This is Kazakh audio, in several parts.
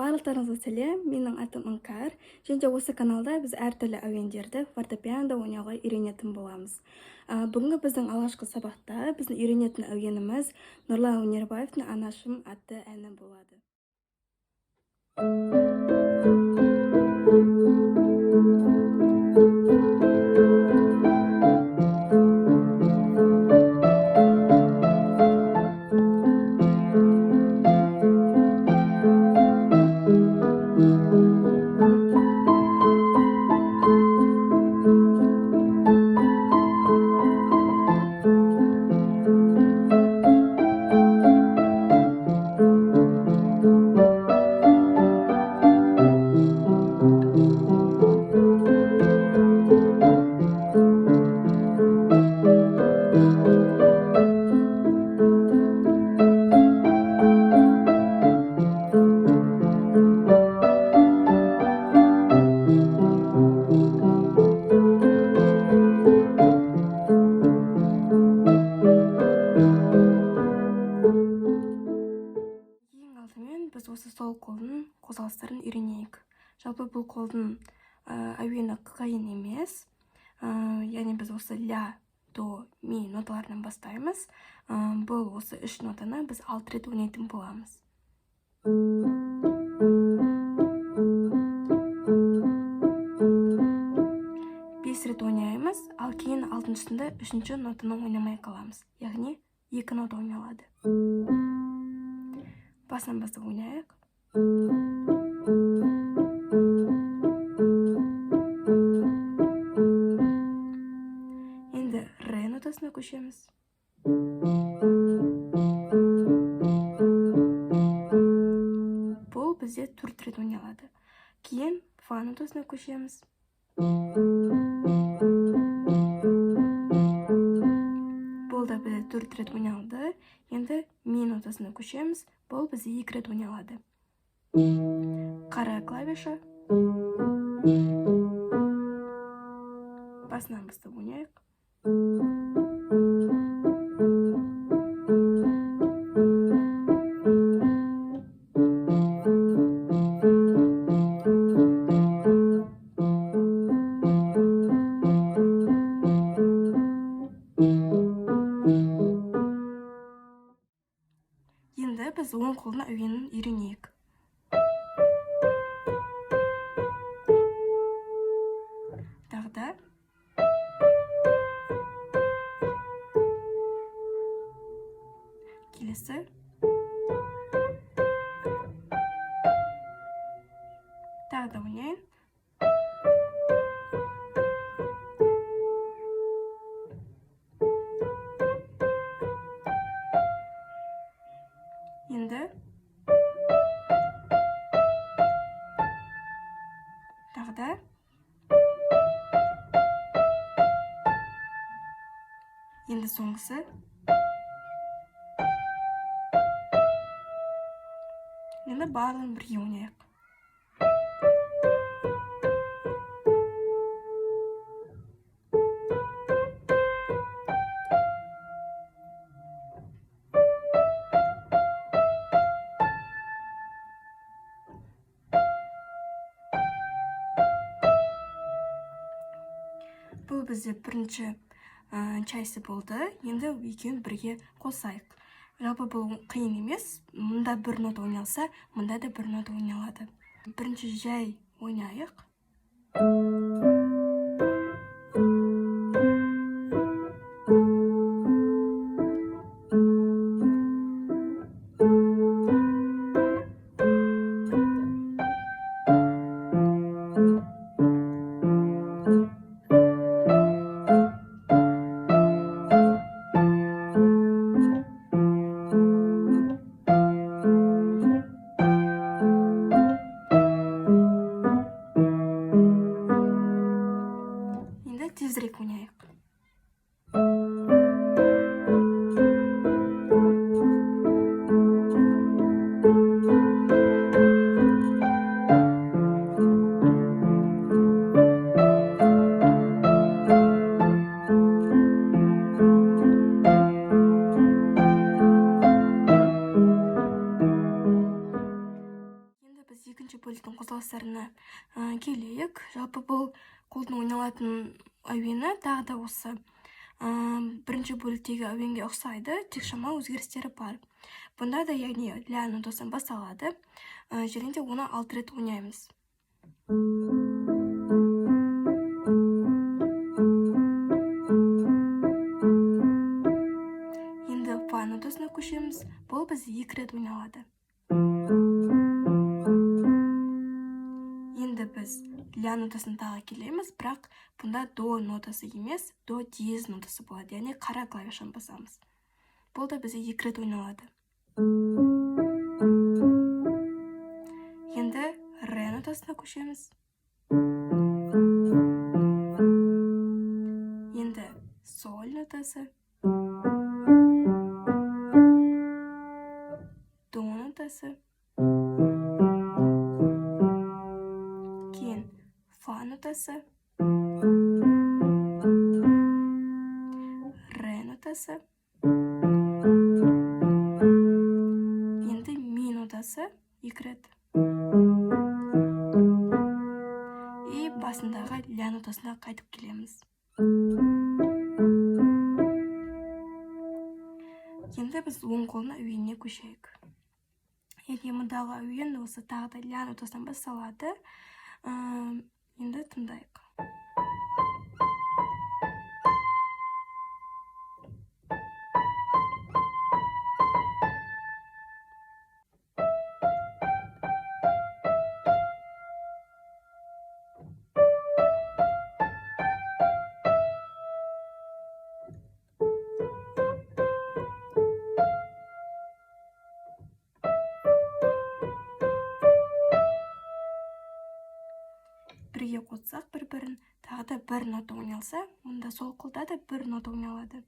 Барлықтарыңызға сәлем, менің атым Іңкәр. Және де осы каналда біз әртүрлі әуендерді фортепианода ойнауға үйренетін боламыз. Бүгінгі біздің алғашқы сабақта біздің үйренетін әуеніміз Нұрлан Өнербаевтың «Анашым» атты әні болады. Ең алдымен біз осы сол қолдың қозғалыстарын үйренейік. Жалпы, бұл қолдың әуені қиын емес. Яғни біз осы ля, до, ми ноталарынан бастаймыз. Бұл осы үш нотаны біз 6 рет ойнайтын боламыз. 5 рет ойнаймыз, ал кейін алтыншысында үшінші нотаны ойнамай қаламыз, яғни екі нота ойналады. Басынан бастап ойнайық. Енді ре нотасына көшеміз. Бұл бізде төрт рет ойналады. Кейін фа нотасына көшеміз. Бұл да бізде төрт рет ойналды. Енді ми нотасына көшеміз. Бұл бізде екі рет ойналады. Қара клавиша. Басынан бастап ойнайық. Енді біз оң қолдың әуенін үйренейік. Тағы да. Келесі. Тағы да ойнайын. Енді тағы да. Енді соңғысы. Енді барлығын бірге ойнайық. Бұл бізде бірінші часті болды. Енді екеуін бірге қосайық. Жалпы, бұл қиын емес. Мында бір нота ойналса, мында да бір нота ойналады. Бірінші жай ойнайық. Екінші бөліктің қозғалыстарына келейік. Жалпы бұл қолдың ойналатын әуені тағы да осы бірінші бөліктегі әуенге ұқсайды, тек шамалы өзгерістері бар. Бұнда да, яғни ля нотасынан басталады, және де оны 6 рет ойнаймыз. Енді фа нотасына көшеміз. Бұл біз 2 рет ойналады. Енді біз ля нотасына тағы келеміз, бірақ бұнда до нотасы емес, до диез нотасы болады, яғни қара клавишаны басамыз. Бұл да бізде 2 рет ойналады. Енді ре нотасына көшеміз. Енді соль нотасы, до нотасы, кейін фа нотасы, ре нотасы, енді ми нотасы 2 рет. И басындағы ля нотасына қайтып келеміз. Енді біз оң қолдың әуеніне көшейік. Яғни мұндағы әуен осы тағы да ля нотасынан басталады. Енді тыңдайық. Бірге қоссақ бір-бірін, тағы да бір нота ойналса, мұнда сол қолда да бір нота ойналады.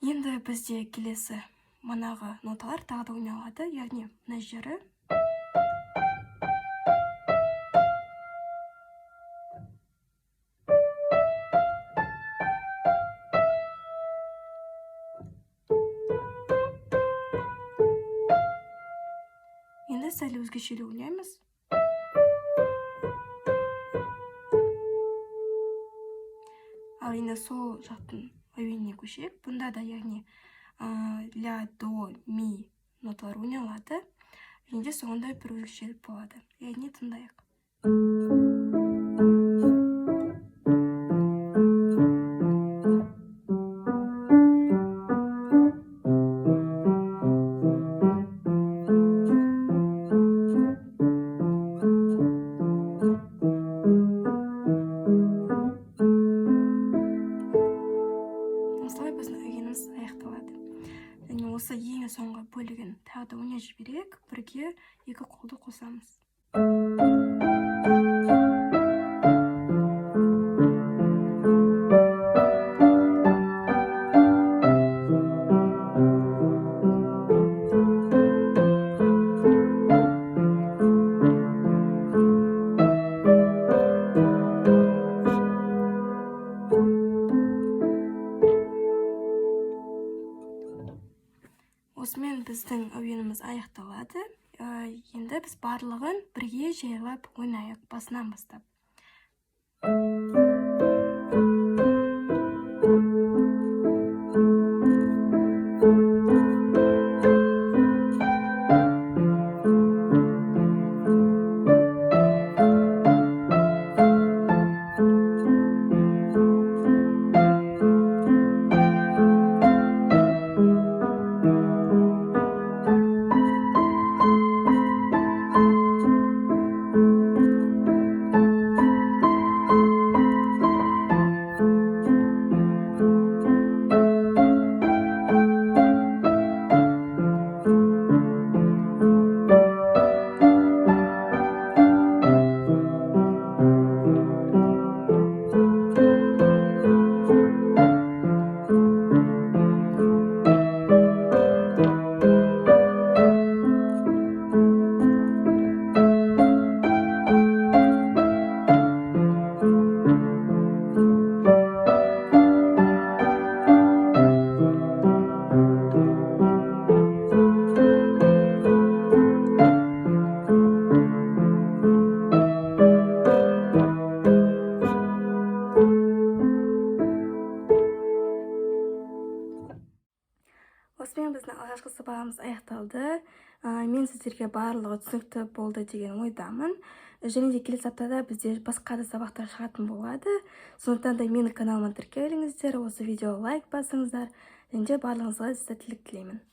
Енді бізде келесі манағы ноталар тағы да ойналады, яғни мына жері. Енді сәл өзгешелеу ойнаймыз. Ал енді сол жақтың әуеніне көшейік. Бұнда да, яғни ля, до, ми ноталар ойналады. Және де соңында бір өзгешелік болады. Яғни тыңдайық. Осылай біздің әуеніміз аяқталады. Және осы ең соңғы бөлігін тағы да ойнап жіберейік. Бірге екі қолды қосамыз. Осымен біздің әуеніміз аяқталады. Енді біз барлығын бірге жайлап ойнайық, басынан бастап. Осымен біздің алғашқы сабағымыз аяқталды. Мен сіздерге барлығы түсінікті болды деген ойдамын. Және де келесі аптада бізде басқа да сабақтар шығатын болады. Сондықтан да менің каналыма тіркеліңіздер, осы видеоға лайк басыңыздар және де барлығыңызға сәттілік тілеймін.